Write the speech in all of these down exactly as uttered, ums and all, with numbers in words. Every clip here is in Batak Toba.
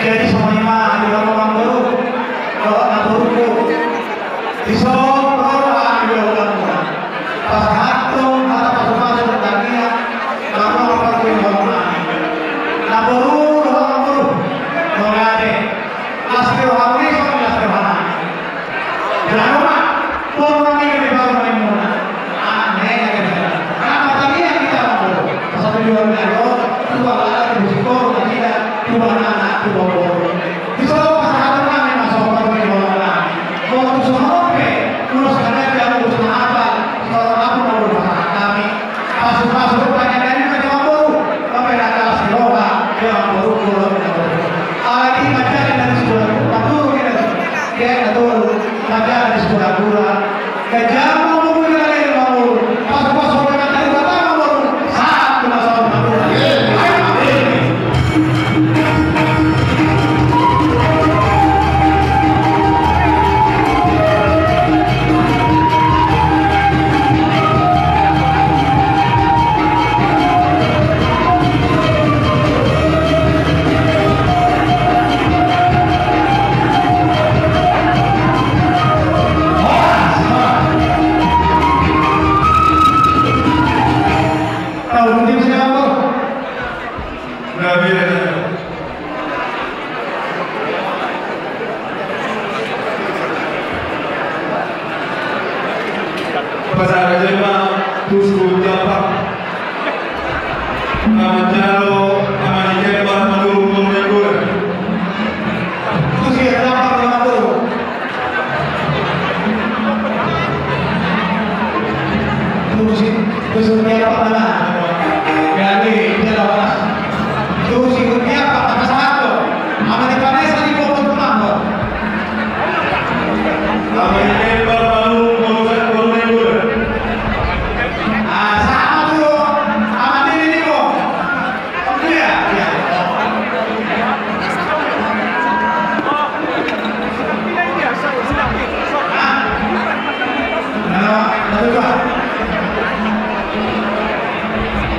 Jadi songon i ma di hamu namboru, dohot namboruku. Dison ro do hami di hamu. Pasahathon hata pasupasu tu tangiang, marnono parjolo nami. Namboru dohot namboru. Mauliate. Las ni rohamu i songon las ni rohanami. Jala ma, boru nami gabe boru nami muna. Anak ni hena gabe hena. Anak martangiang hita namboru. Pasatujuan ni ari on, tubu anak, tubu singkoru, nasida, tubu anak, tubu boru. Dison pasahaton nami ma songon parjolo nami. Molo tung songon on pe, ulos na ganjang, ulos na hapal, songon on ma ulos pasahat nami. Pasupasu tu tangiang nami ma di hamu namboru. Mambahen las ni roha di hamu namboru, boru nami namboru. Alai manjalo na di sikola, na tolu, na tolu, manjalo na di sikola guru. Ganjang ma umur ni hita namboru. Pasupasu tu tangiang nami ma di hamu namboru. Sahat tu na sahat namboru. Amin. Pasahat hami ma tu si Hujapa. Manjalo, Ama ni Kembar, Manurung, Manurung, Manurung. Tu si Hujapa, Manurung. Tu si, tu si Hujapa, Manurung. Jadi, dia lawan. Tu si Hujapa, pasahat do. Ama ni Vanessa di Bogor, Bogor. Ama ni Kembar, Manurung, Manurung, Manurung. Ah, sama tu, ama ni Niko. Iya, iya. Hah? Nah, satu, dua.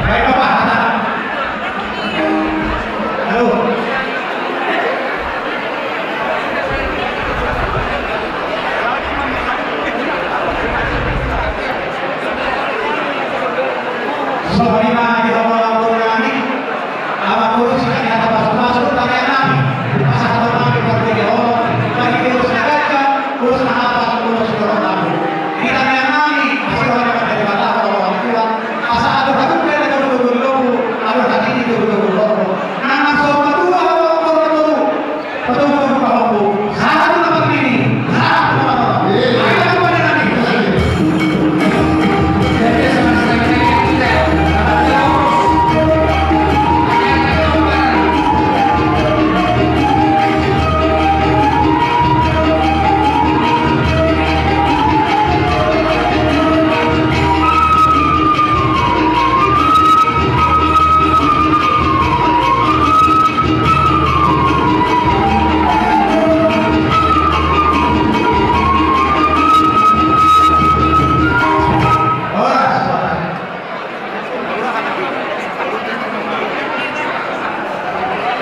Baik, Bapak. Halo. Songon i ma di hamu namboru nami. Amangboru, sian hata pasupasu tu tangiang nami, pasahaton nami parjolo, marhite ulos na ganjang, ulos na hapal, ulos ni roha nami. Di tangiang nami, asi roha ni Debata, Ama Tuhan, asa adong hamu na togu-togu ni lombu, adong hatiti togu-togu ni lombu. Nang na so matua, amangboru, amangboru.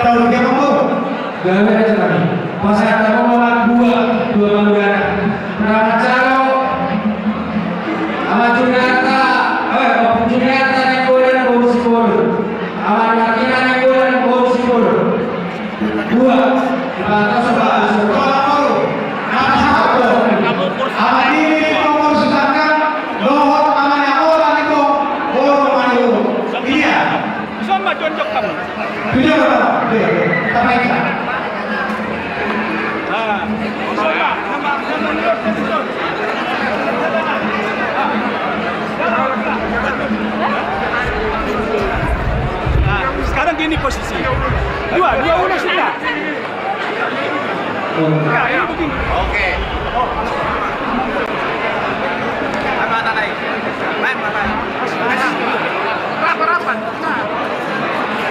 Tahu dia mampu. Gabe aja kami. Pasahat hamu ma dua, dua manurung. Nama calo. Ama Juniata, eh, Ama Juniata Nainggolan, boru Sipul. Ama Martina Nainggolan, boru Sipul. Dua. Dua. Ama Dini, boru Sisangkan. Dohot Ama Nainggolan, boru Manurung. Iya. Bisa mah jonjok kamu. Bisa, Bang. Iya, iya. Sama ini. Ah, bisa, Bang. Nah, sekarang gini posisi. Dua, dua udah sudah. Oke. Main mata naik. Main mata. Rapat, rapat. Nah.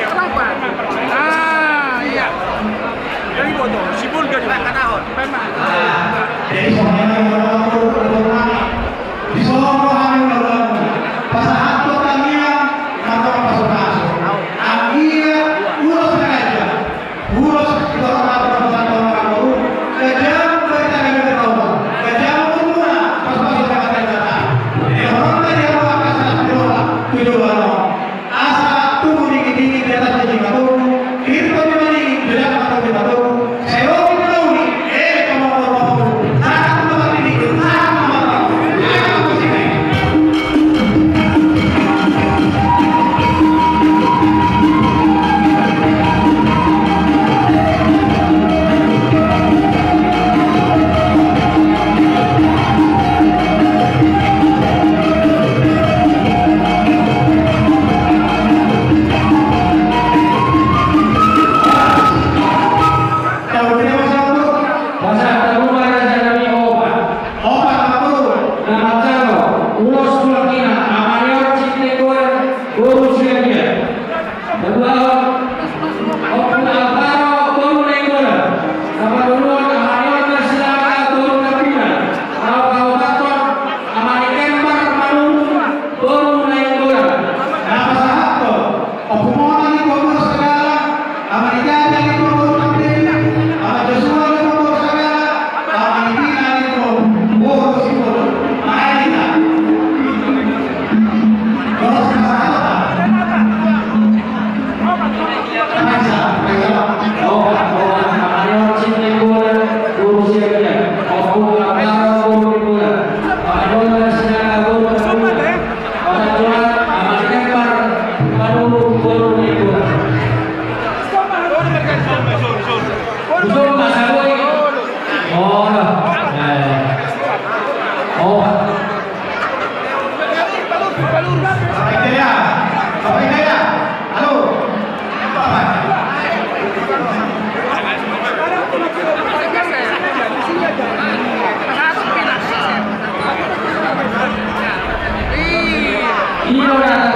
Rapat. Ah, iya. Dari foto, si Bul gak di. Main mata. Main mata. Jadi, sebenarnya, kalau aku, aku, aku, di Solo, aku, aku, aku, pasahat tu tangiang, maka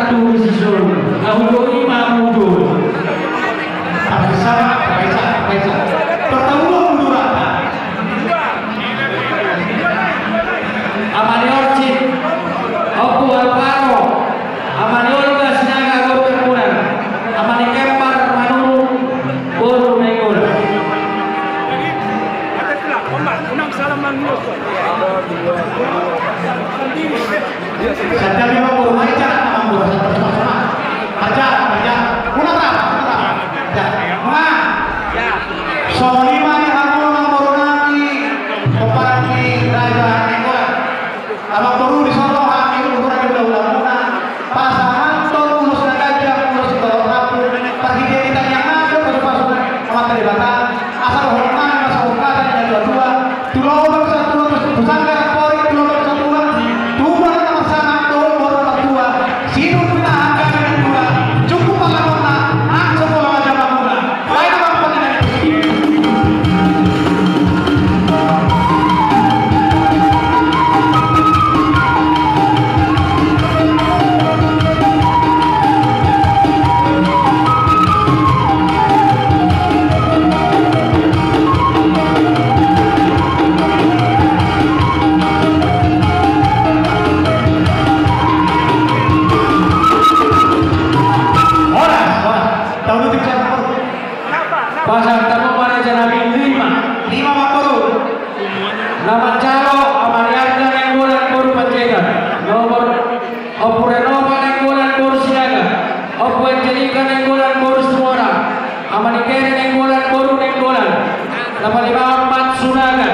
Tusi solu, na hujou i ma hujou. Paisa, paisa, paisa. Pertemuan hujou rata. Ama ni Orcik, Ompu Alvaro, Ama ni Olga Sinaga, boru Tambunan, Ama ni Kempar Manurung, boru Nainggolan. Santabi ma boru, mai jala ma boru, santabi ma. Arja, arja. Unang rap, unang rap. Arja. Nunga. Songon i ma di hamu amang boru nami, pomparan ni Raja Nainggolan. Amang boru, dison do hami, uduran ni hulahulamuna, pasahathon ulos na ganjang, ulos sitorop rambu, parhitean ni tangiang nami, pasu-pasu ni Amanta Debata, asa dohonon nami ma songon hata ni natuatua, tu lobang satua, tu sanggar amporik, tu lobang satua, tu bona na marsangap dohot bona na martua, sidung pinahan gabe ni mula, cukup panganon na, nang so pola ma jamamuna. Baik, Bang, Bang. Horas, horas. Tahu tu siapa? Pasahat hamu ma raja nami lima. Lima ma boru. Na manjalo Ama ni Arga Nainggolan boru Panjaitan. Nomor Ompu Renova Nainggolan boru Sinaga. Ompu Angelika Nainggolan boru Situmorang. Ama ni Kere Nainggolan boru Nainggolan. Na palimahon Mat Sunaga.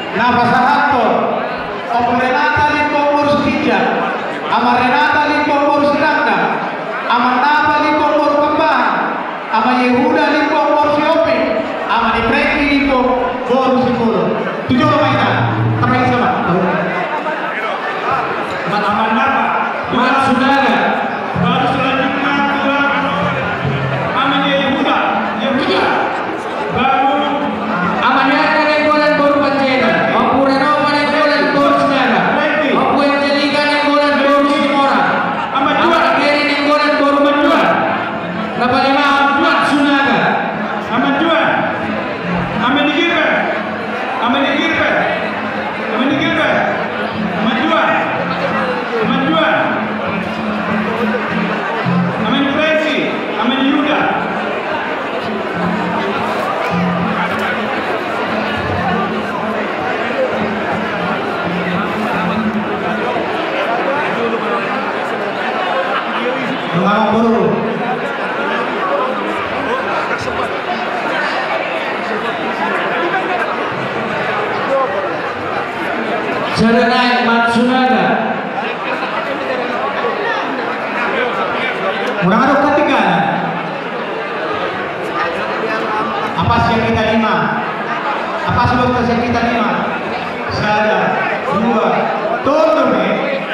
Na pasahathon, Om Renata Limbong boru Sitinjak, Ama Renata Limbong boru Sirangga, Ama Napa Limbong boru Pambahan, Ama Yehuda Limbong boru Sihombing, Ama ni Prengki Limbong boru Simbolon. Tu jolo ma hita, tapaihut ma. Mat Ama Napa, Mat Sunaga. Baru selanjutnya adalah Ama ni Yehuda, Yehuda. Baru Ama ni Arga Nainggolan boru Panjaitan, Ompu Renova Nainggolan boru Sinaga, Ompu Angelika Nainggolan boru Situmorang, Ama ni Kere Nainggolan boru Manduan. Na palimahon Mat Sunaga. Ama ni Gilbert. Ama ni Gilbert. Ama ni Gilbert. Ama ni Juan. Ama ni Juan. Ama ni Presi. Ama ni Yuda. Nunga, boru. Sada nai, Mat Sunaga. Unang adong ketinggalan. Apa sian hita lima? Apa sudah sian hita lima? Sada, dua, tolu, be.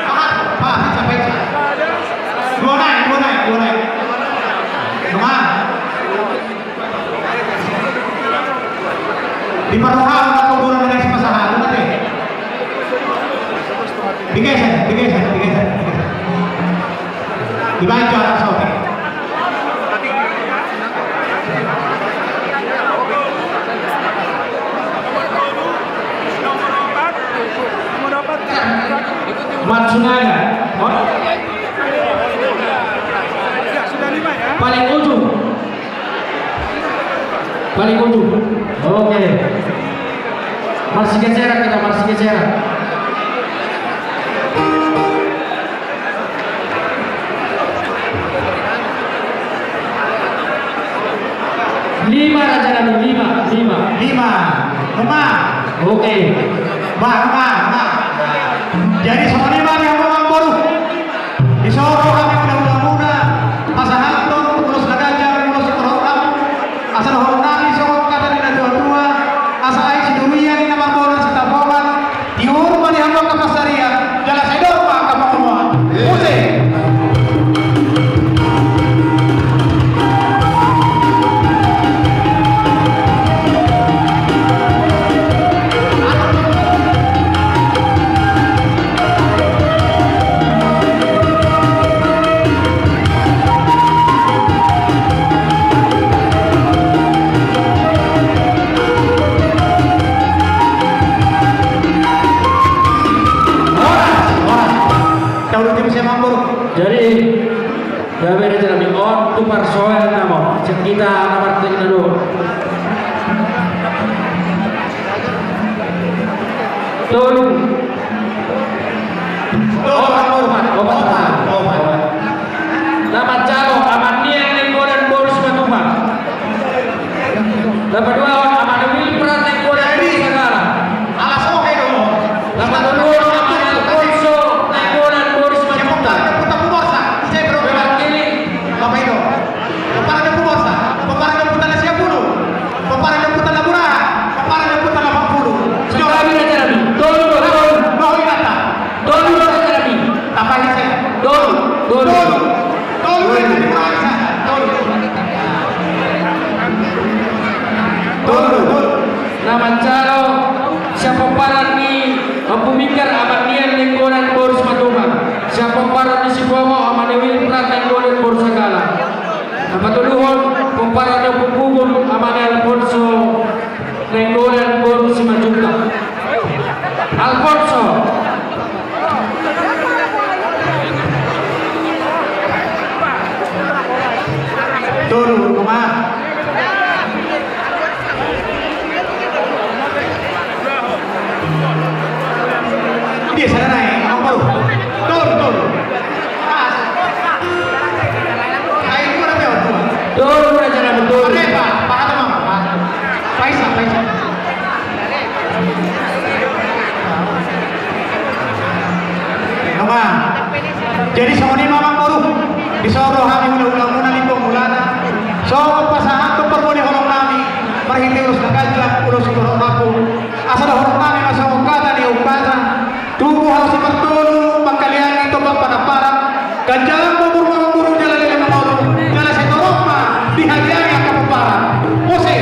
Paha, paha, sampai. Dua nai, dua nai, dua nai. Dua nai. Di parrohahon na kuburan na nasi pasahat, nanti. Digeser, digeser, digeser, digeser. Dibaen jo anak sote. Mat Sunaga. Paling ujung. Paling ujung. Oke. Marsigeseran hita, marsigeseran. Lima raja nami, lima, lima. Lima. Lima. Oke. Bah, bah, bah. Jadi songon i ma di hamu amang boru. Dison do hami muna-muna pasahathon ulos na ganjang, ulos na torop rambu, asa dohonon nami songon hata ni natuatua, asa aek sidurian, ninna marbonar sitapongan, tiur ma di hamu angka pansarian, jala sai dor ma angka pangomoan. Muse. Jadi, gabe na jerami on tu parsoal nama, cek kita na martek na do. Tolu. Opat, opat, opat, opat. Na manjalo Amannian Nainggolan boru Simatupang. Na paduahon Amani Wilprat Nainggolan boru Sagala. Alas oke do. Na patoluhon Amani Alfonso Nainggolan boru Simanjuntak. Pomparan ni ompunta na sia pulu. Pomparan ni ompunta na sia pulu. Pomparan ni ompunta na mura. Pomparan ni ompunta na opat pulu. Sikabi na jerami. Tolu, tolu. Tolu, tolu. Tolu, tolu. Tolu, tolu. Tolu, tolu. Tolu, tolu. Na manjalo sian pomparan ni Ompu Minggar Amannian Nainggolan boru Simatupang. Sian pomparan ni si Pomo Amani Wilprat Nainggolan boru Sagala. Na patoluhon pomparan ni Ompu Gugul Amani Alfonso Nainggolan boru Simanjuntak. Alfonso. Tolu, nunga. Dia sana naik, nomor. Tolu, tolu. Tolu, Raja Rabu, tolu. Paisa, paisa. Nunga. Jadi songon i ma amang boru, dison do hami hulahula muna Limbong Mulana. Songon pasahathon parboru ni holong nami, marhite ulos na ganjang, ulos sitorop rambu. Asa dohonon nami ma songon hata ni umpasa. Tubu hami simartolu mangkaliangi Tombak Panambaran. Ganjang ma umur ma amang boru jala leleng ma ngolu. Jala sai torop ma dihadiangi angka pomparan. Muse.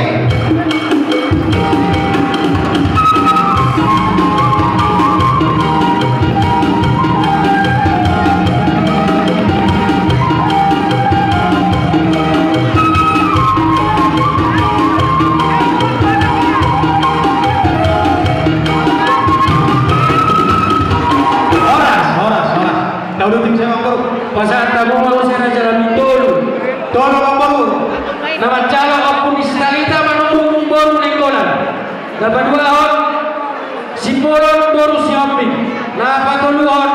Horas, horas, horas. Dauduti muse amang boru. Pasahat hamu ma muse na jerami tolu. Tolu amang boru. Na manjalo Ompu Nistalita Manurung boru Nainggolan. Na paduahon Simbolon boru Sihombing. Na patoluhon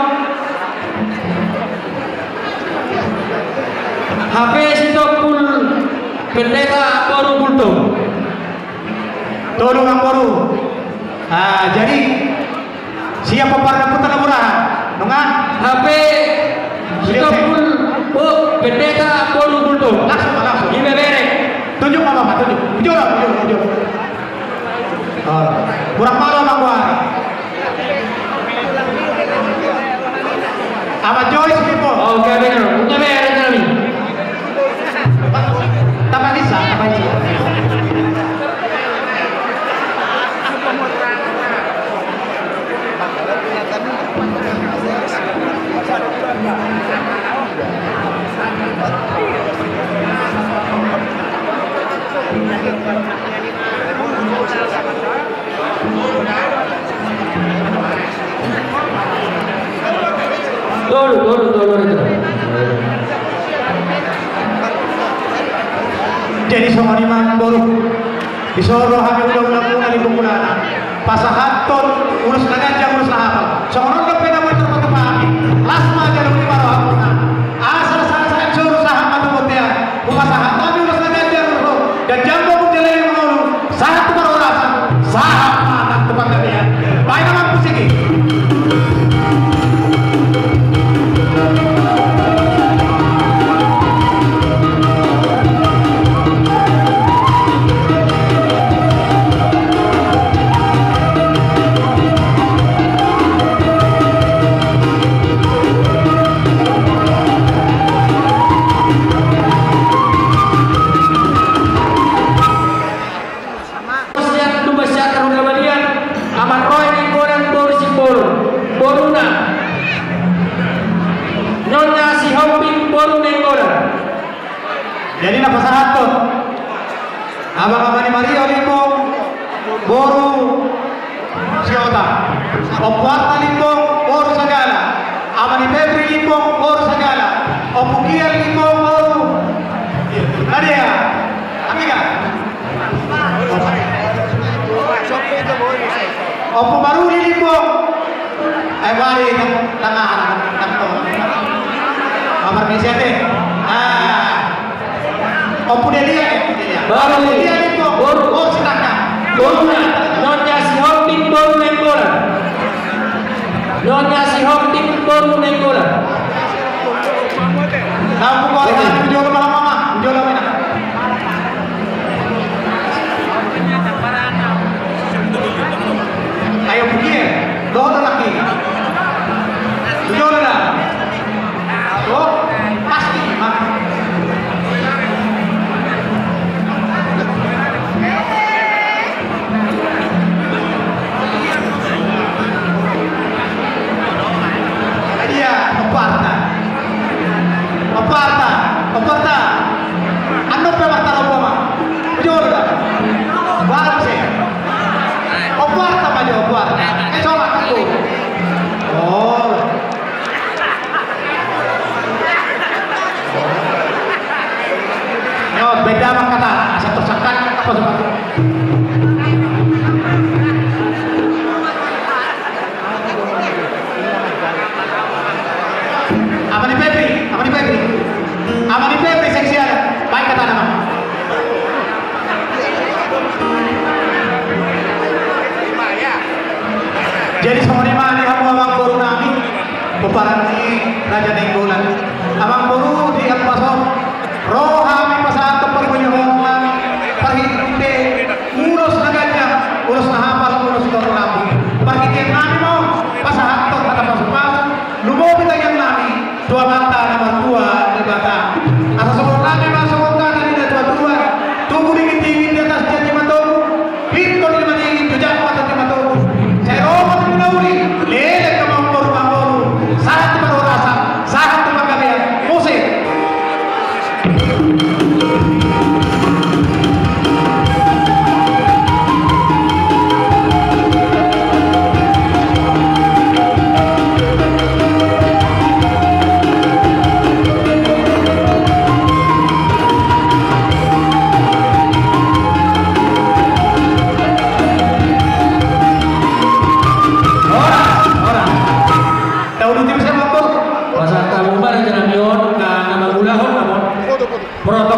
H P Sitompul Pendeta boru Gultom. Tolu amang boru. Ah, jadi siap pomparan ni ompunta na murahan. Nunga? H P Sitompul Pendeta boru Gultom. Langsung, langsung. Ibebereng. Tunjuk ma, Bapak, tunjuk. Jolo, jolo, jolo. Oh, kurang malu amang boru. Amang Joy Sitompul. Oh, gabe na ro. Gabe na ro. Tambah bisa, tambah bisa. Tolu, tolu, tolu, tolu. Jadi songon i ma amang boru. Dison do hami hulahula muna Limbong Mulana. Pasahathon ulos na ganjang, ulos na hapal. Songon on dope na boi tarpatupa hami. Las ma jalo ni ma rohamuna. Asa sahat-sahat solu sahat ma tu bontean. Hupasahat hami ulos na ganjang, ulos na hapal. Ganjang ma umur jala leleng ma ngolu. Sahat tu parhorasan. Sahat ma nang tu panggabean. Baen ma amang boru sigi. Sian Lumban Siantar Hulabalian, Amang Roy Nainggolan boru Simbolon, boruna Nyonya Sihombing boru Nainggolan. Jadi na pasahathon Amang Amani Maria Limbong boru Sihombing, Ompu Arta Limbong boru Sagala, Amani Febri Limbong boru Sagala. Ompu Maruli Limbong. Eh, bari, tang-, tangah, tang-, tang-, apa, Mesiate? Ah. Ompu Delia, eh, Delia. Baru. Delia Limbong. Baru. Oh, Sitanggang. Baru. Nyonya Sihombing boru Nainggolan. Nyonya Sihombing boru Nainggolan. Tahu buku apa? Oke. Jolo malam mama. Jolo mina. Ayo, pergi, ya. Dohot lagi. Jolo dah. Oh, pasti, Mak. Iya, oparta. Oparta, oparta. Anu pe oparta lo, Mak. Jolo dah. Baru sih. Oparta, Mak, oparta. Eh, coba aku. Oh. Yo, beda mangkata, asa tersangkat, apa sebab? Apa ni Pepi? Apa ni Pepi? Apa ni Pepi, seksi ada? Baik kata nama. Jadi songon i ma di hamu amang boru nami, pomparan ni Raja Nainggolan. Amang boru di hamu pason, ro hami pasahathon parmulahon nami, parhite ulos na ganjang, ulos na hapal, ulos na torop. Parhitean nami ma on pasahathon hata pasupasu, lumobi tangiang nami tu Amanta na martua Debata. Asa songon nami ma songon hata ni natuatua, tubu dingindingin di atas jati matogu, pintor di madingin, jojak ma tu jati matogu. Sai ro ma tu na uli, leleng ma amang boru, amang boru. Sahat tu parhorasan, sahat tu panggabean. Musik. Horas, horas. Tahu di tim siapa, Bos? Pasahat hamu ma raja nami on, na, na mangulahon, na, Bos.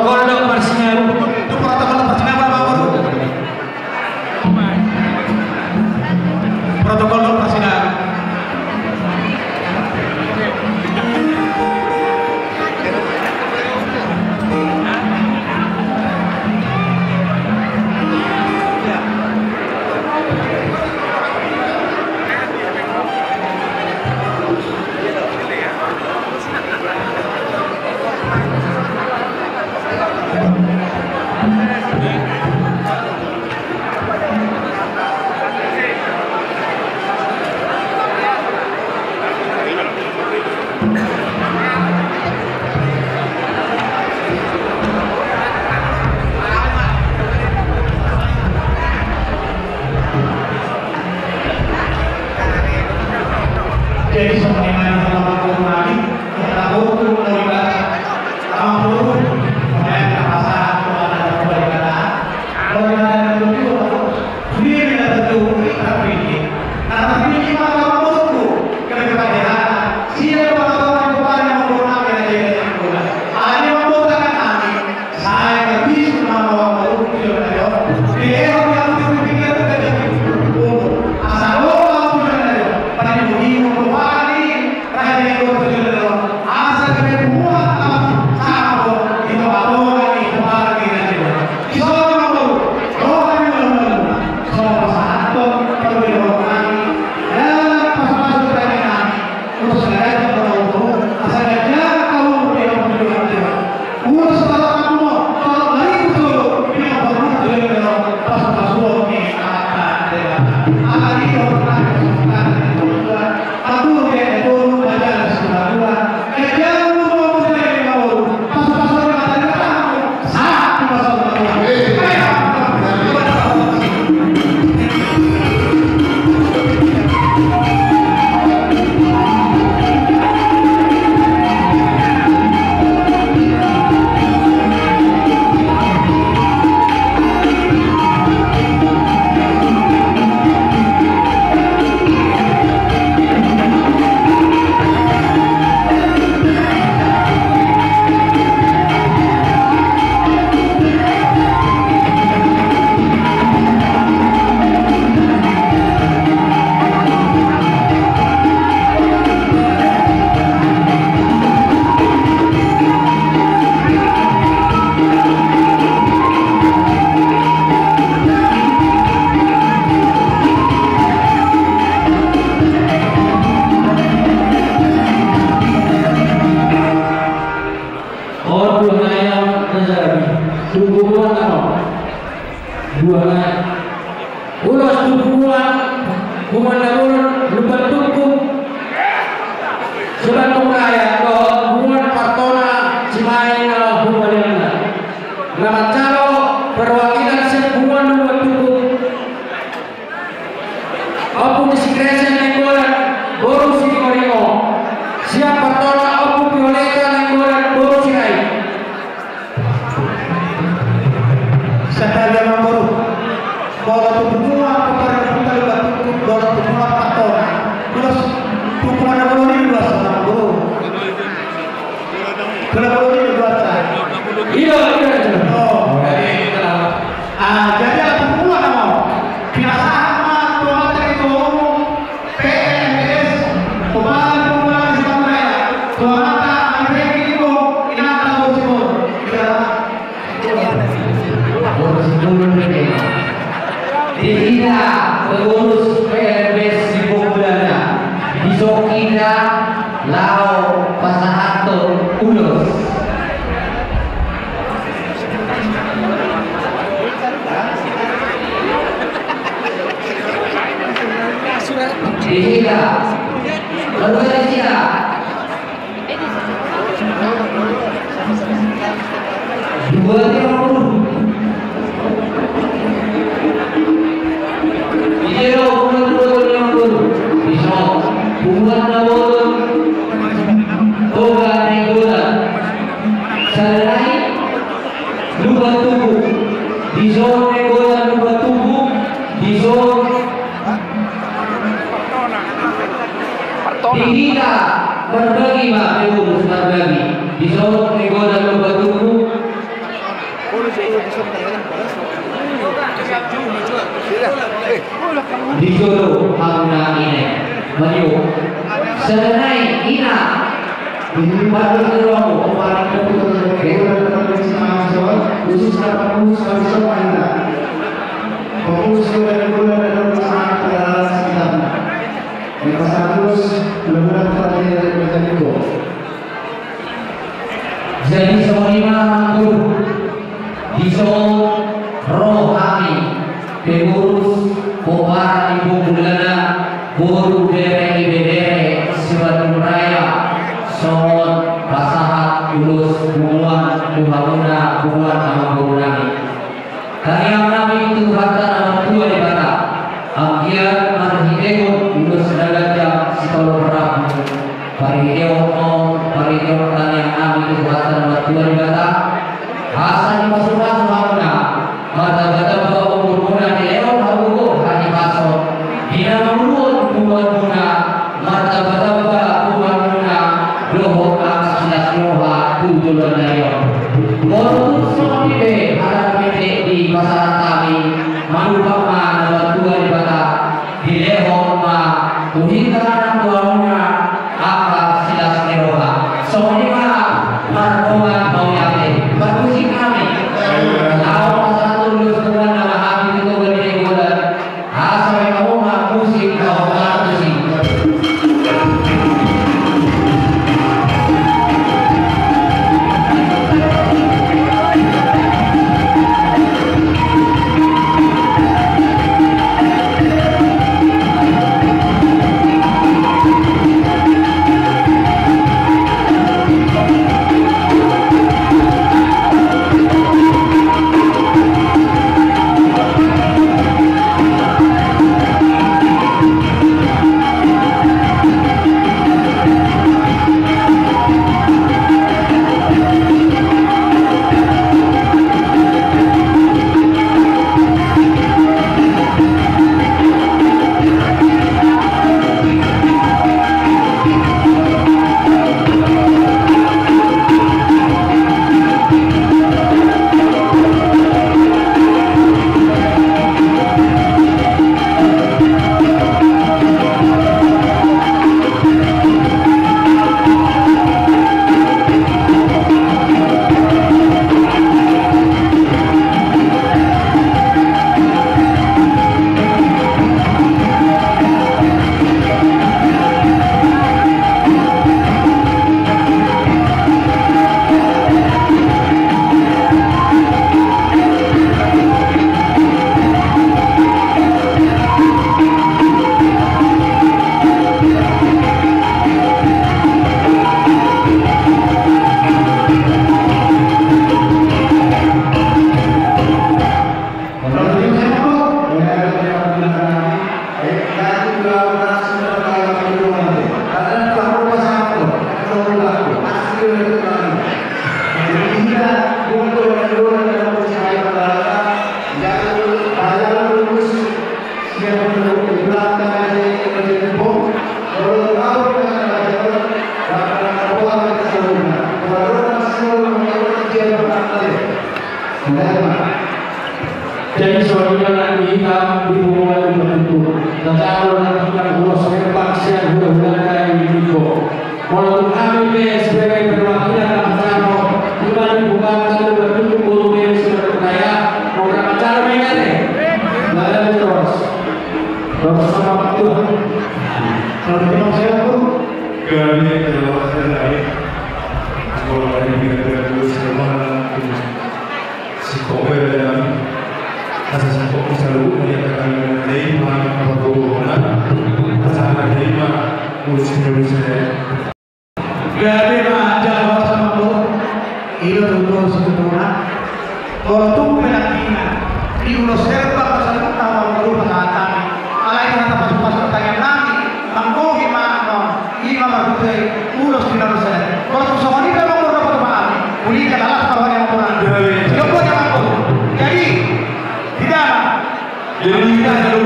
Tu punguan na ro. Dua nai. Ulos tu punguan, punguan na bolon, Lumban Tungkung. Sibandung Raya, dohot punguan Partona, Cimahi na humaliangna. Na manjalo perwakilan sian punguan Lumban Tungkung. Ompu ni si Kresna Nainggolan, boru Siringoringo. Sian Partona, Ompu Violeta Nainggolan, boru Sirait. Sandali amang boru. Molo tu punguan, tu parna punta lu batu, molo tu punguan Partona. Ulos tu punguan na bolon i dua sa, amang boru. Punguan na bolon i dua sa. Iya, iya, iya. Oh. Ah, jadi ala tu punguan na mau. Pinasahat ma tu amanta ketua umum P L M P S, Pomparan ni Pomparan Sitamulaya, tu amanta André Kiribo, inanta boru Siborok. Iya. Boru Siborok, André. Di hita pengurus P L M P S Siborok Belanda, dison hita laho pasahathon ulos. Di hita, lalu di hita. Dua tiga puluh. Iya, dua puluh, dua puluh, dua puluh. Bisa. Punguan na bolon. Toga Nainggolan. Sada nai. Lumban Tungkung. Dison Nainggolan Lumban Tungkung. Dison. Di hita marbagi ma, pengurus marbagi. Dison Nainggolan Lumban Tungkung. Dijolo hamuna ina. Maju. Sada nai ina. Khusus na pengurus kami soal ina. Pengurus kami soal ina. Jadi songon i ma, amang boru. Dison ro hami pengurus Pomparan ni Pomparan Bolon, boru, bere, ibebere, Sibandung Raya, songon pasahat ulos punguan tu hamuna, punguan amang boru nami. Tangiang nami tu Tuhanta na martua Debata, anggiat marhitehon ulos na ganjang sitolop rambu, parhitehon on, parhitehon tangiang nami tu Tuhanta na martua Debata, asa dipasupasu hamuna, martambatamba umurmuna, dilehon hagogoon, hahipason di na manguluhon punguanmuna, martambatamba punguanmuna dohot angka silas ni roha tu joloan na ro on. Molo tung songon i pe hata na pendek dipasahat hami, manumpak ma na martua Debata, dilehon ma tu hita na tuamuna angka silas ni roha. Songon i ma, mardongan mauliate. Parmusik hami. Laho pasahat ulos punguan na mahami tu Toga Nainggolan. Asa mauliate ma musik, mauliate ma musik. Jadi songon i ma di hita di punguan Lumban Tutu. Tajago na hita ulos herbak sian hulahulanta i di Iko. Molo tung hami pe sebagai perwakilan na manjalo, di bagasan punguan Lumban Tutu, boru be sudah percaya, mau manjalo ma i ate. Badan terus. Terus sama Tuhan. Kalau kita mau sehat tuh. Kami adalah hari-hari. Kalau hari ini kita terus sama. Singkop be dalam asa singkop di saluhut melihat kami mengenai mana apa bohongan asa ada lima ulos Indonesia. Gabe ma jalo sama bo ilo tutu sebetulna. Kalau tung penantinan di ulos herbak asa lupa tahu dulu kata kami. Alai kata pas-pas pertanyaan nami manggohi ma non. Ima marhite ulos di na dosa. Molo tung songon i pe molo dapotan hami, uli ka lalas ma roha ni amang boru nami. Jadi, di dalam. Jadi, di dalam.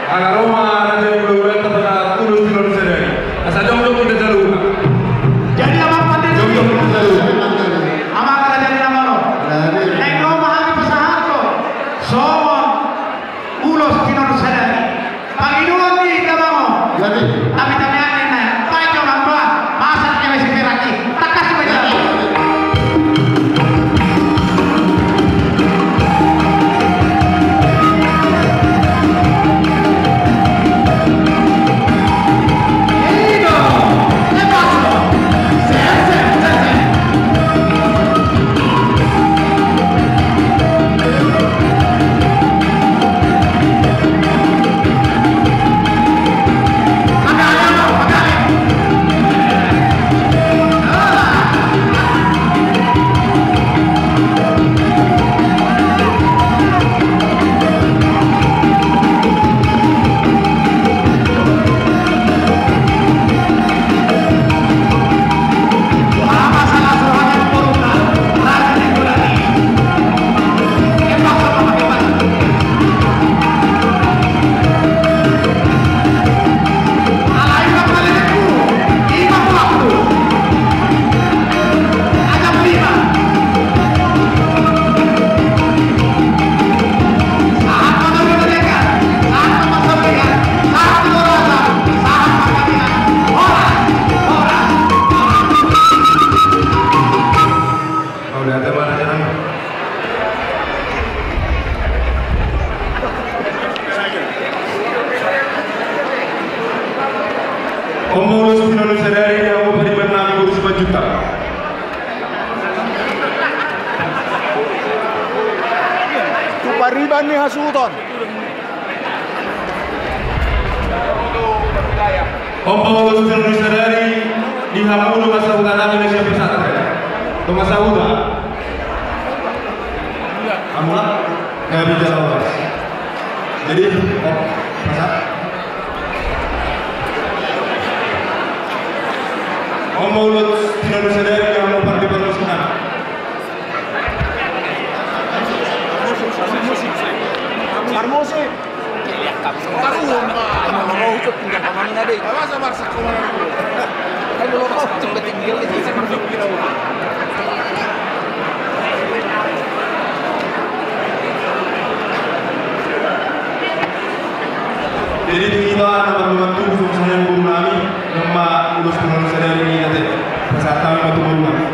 Ala ro ma raja ni hulahulanta ulos di na dosa. Asa jongjong hita jalo. Jadi, amang pande jongjong hita jalo. Amang raja ni na malo. Naeng ro ma hami pasahathon songon ulos di na dosa. Pangidoan ni hita ma on. Jadi. Tapi tangiangan na baca ma ba masa kena si peraki. Takkas baca. On ma ulos di na dosa dari dia mau pariban nami boru Simanjuntak. Tu pariban ni hasuhuton. On ma ulos di na dosa dari di hamu dongan sahuta nami na sian pesantren. Dongan sahuta. Hamu lah. Jadi, oh, masa? On ma ulos di na dosa dari dia mau pariban nami. Parmusik. Jadi di hita na mardongan tubu songon i boru nami, on ma ulos di na dosa dari hami ate. Pasahat hami ma tu boru nami.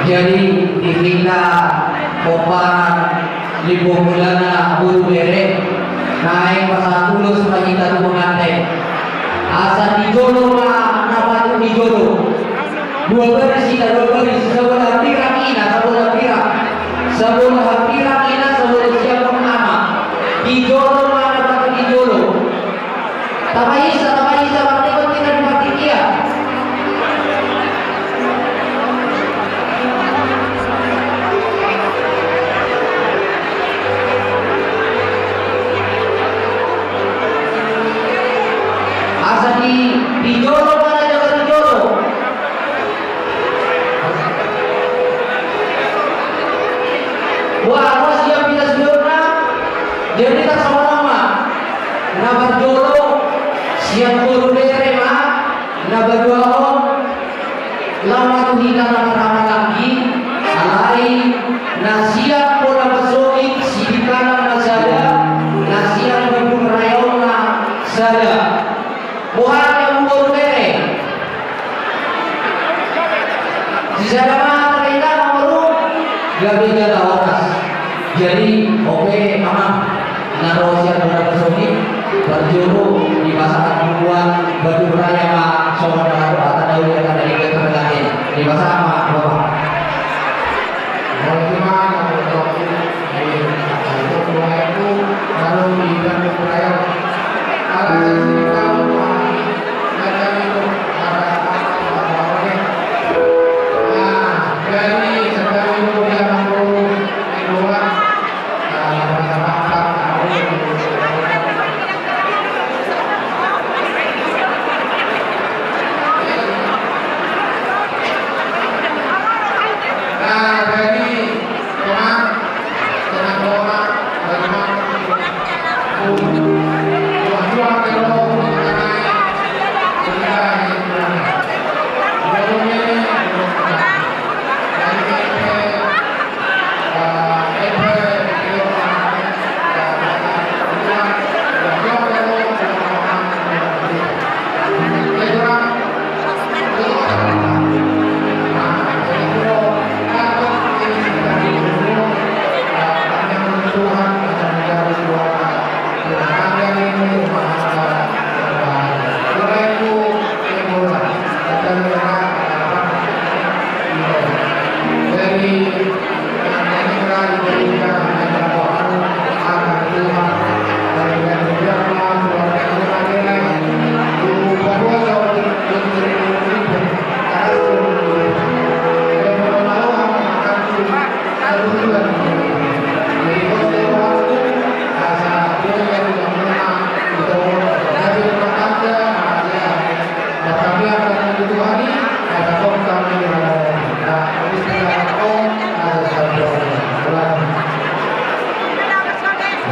Jadi di hita pomparan Limbo Mulana boru bere, naeng pasahat ulos ma hita tu pangganti. Asa di jolo ma na patut di jolo. Dua baris hita, dua baris, sabola hambirang ina, sabola hambirang, sabola hambirang ina, sabola siap ama. Di jolo ma na patut di jolo. Tapaisa, tapaisa, martingkot hita di partingkian. Asa di, di jolo ma na jaga di jolo. Wah, wah, siap hita sudah. Jadi tak sama nama. Na parjolo siap boru bere ma, na paduahon laho ma tu hita na marhahamaranggi, alai na siap bola pasogit, sidikanan na sada, na siap bajung rayona sada. Boha ni amang boru bere? Sisada ma tarida amang boru? Gabe jala horas. Jadi oke amang, na ro sian bola pasogit, parjolo dipasahat duluan batu raya ma songon na ro ata daun ya kada ingat terlahir. Dipasahat ma bapak.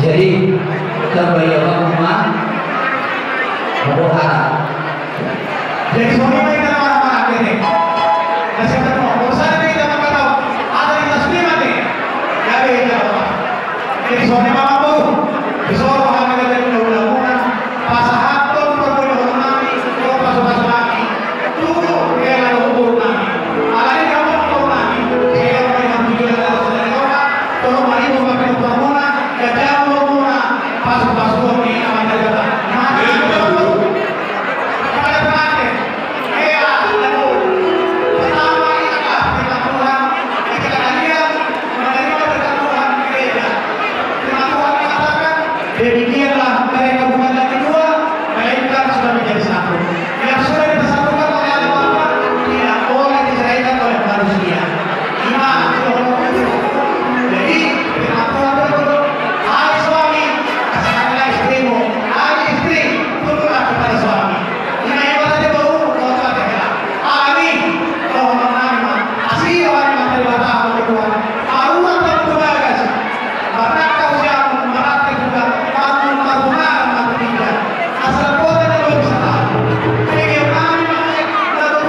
Jadi, terbayar rumah, berdoa. Jadi, songon i ma hita na marhahamaranggi. Na siap tano, bosan ma hita mangkatau, asa hita sude mate. Gabe hita. Jadi songon i ma amang boru. Di son ma hami gabe hulahula muna, pasahathon parboruon nami, dohot pasupasu nami tu hela dohot boru nami. Alani i amang boru nami, hela ma di hami tu jolo ni Debata, tolong ma di hami tu parboruon muna, gabe hulahula muna, pasupasuon ni Amanta Debata. Mari. Demikianlah mereka bukan lagi dua, melainkan sudah menjadi satu. Yang sudah dipersatukan oleh Allah Bapa tidak boleh diceraikan oleh manusia. Ima, jadi, firman Tuhan berkata, "Hai suami, kasihanilah istrimu. Hai istri, tunduklah kepada suami." Ima, ima, tadi baru, baru, baru, baru. Amin. Dohonon nami ma, asi roha ni Amanta Debata, Tuhan. Parurat ma tu bagas. Marnangkap siamun, marante buka, pamun, parbungaran ma tu ginjang. Asa dapotan na lobi sataon. Bege nami ma na tutu,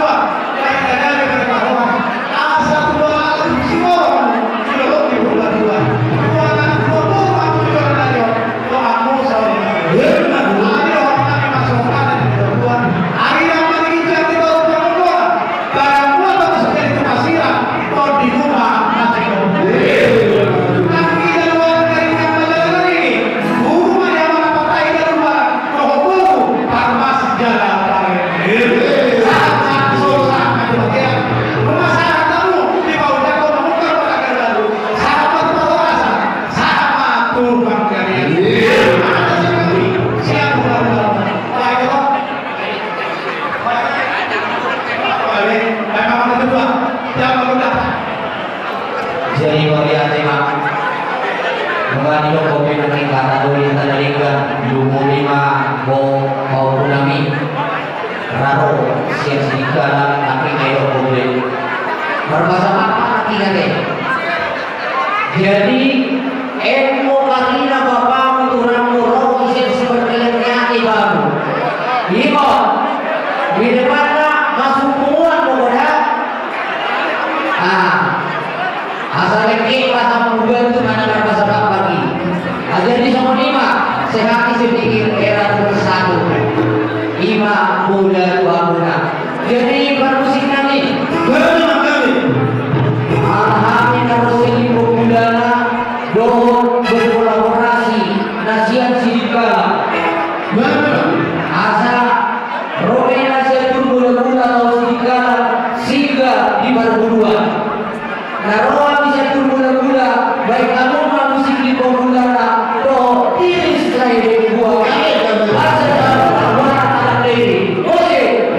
baen na gabe berkah roha. Asa tutu alu siborok, di dolok ni purbatua. Tuhan, anak tua, tua, tua, tua, tua, tua. Doamu saudara. Amin. Amin. Doamu saudara. Amin. Amin. Amin. Amin. Amin. Jadi mauliate ma. Nunga didok pe nang i hata doli hata na denggan, di umur i ma ho paompuna i. Ra ro sian Sidikalang, tapi na didok pe. Marpasahat ma nang i ate. Jadi, emmo karina bapamu tu rammu ro sian Simargaliang ni ate bamu. Ima, di depanna masuk punguan do da. Ah. Asa lengkek ma sampulan tu mana na pasahat bagi. Ah, jadi songon i ma, sehat i sepikir era tu bersatu. Ima bola tu hamuna. Jadi parmusik nami. Betul, kami. Alhami na ro sian Limbong Bulana dohot berkolaborasi na sian Sidikalang. Betul. Asa ro ma na sian Turgulagula laho Sidikalang, singgah di Parguduan. Na ro hami sian Turgulagula, baen hamu ma musik Limbong Bulana dohot Tiris Lae Dengguang. Asa na ro hami. Musik.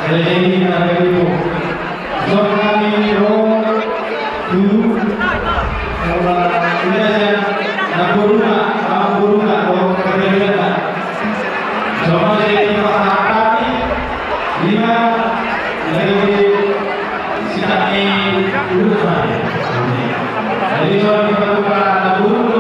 Jadi, marga Ibu. Songon i ro tu, eh, ina sian namboruna, namboruna, ro, kerja. Songon i, pasahat hami, lima, dari sitani urus hami. Jadi, songon i, pasahat namboruna,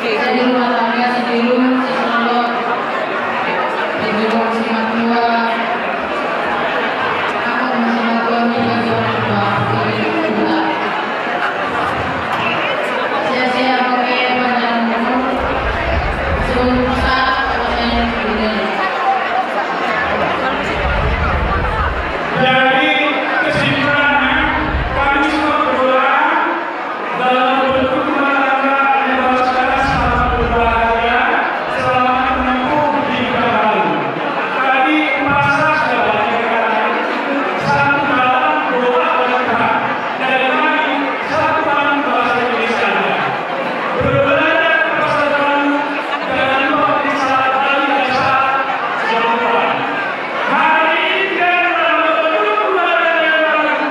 Jadi rumah tangga setilu, sesolot, dan juga si matua, aku masih matua ni bagi orang tua, bagi kita. Sia-sia pakai badanmu, susah pakai badan. Jadi, kesimpulannya, kami semua berdoa dalam bentuk rumah tangga yang selamat berbahagia, selamat menempuh hidup yang baru. Tadi pasrah sudah banyak dikatakan, satu dalam doa dan Tuhan. Dari kami, satu dalam bahasa Indonesia saja. Berbelanja pasar baru, jangan lupa beli salad, beli salad, jangan lupa. Hari ini kita dalam bentuk rumah tangga yang baru.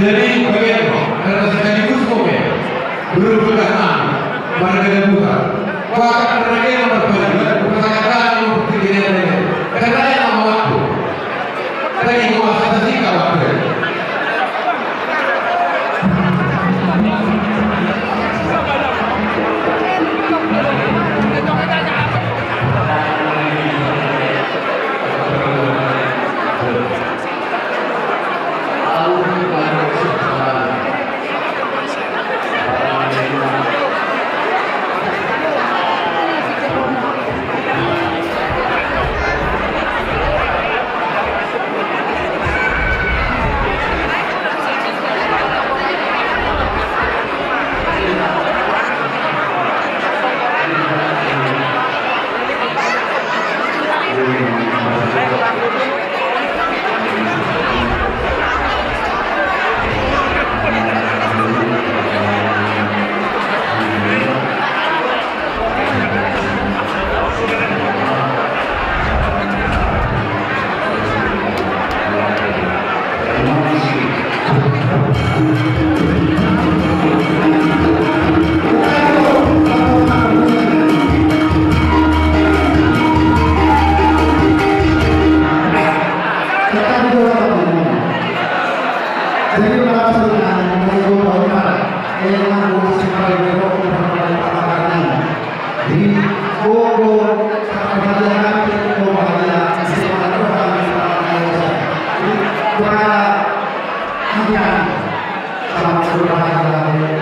Jadi, bagian, karena sekaligus komen, berubah nama, marga Dabuhan. Bapak Raja Marpadia, pasangan kami untuk kejadian ini. Karena yang mau waktu. Tadi gua kasih kasih kabar. Jadi, terima kasih dengan mengucapkan, eh, aku simpel di rokok, jadi, oh, oh, bahagia, bahagia, bahagia.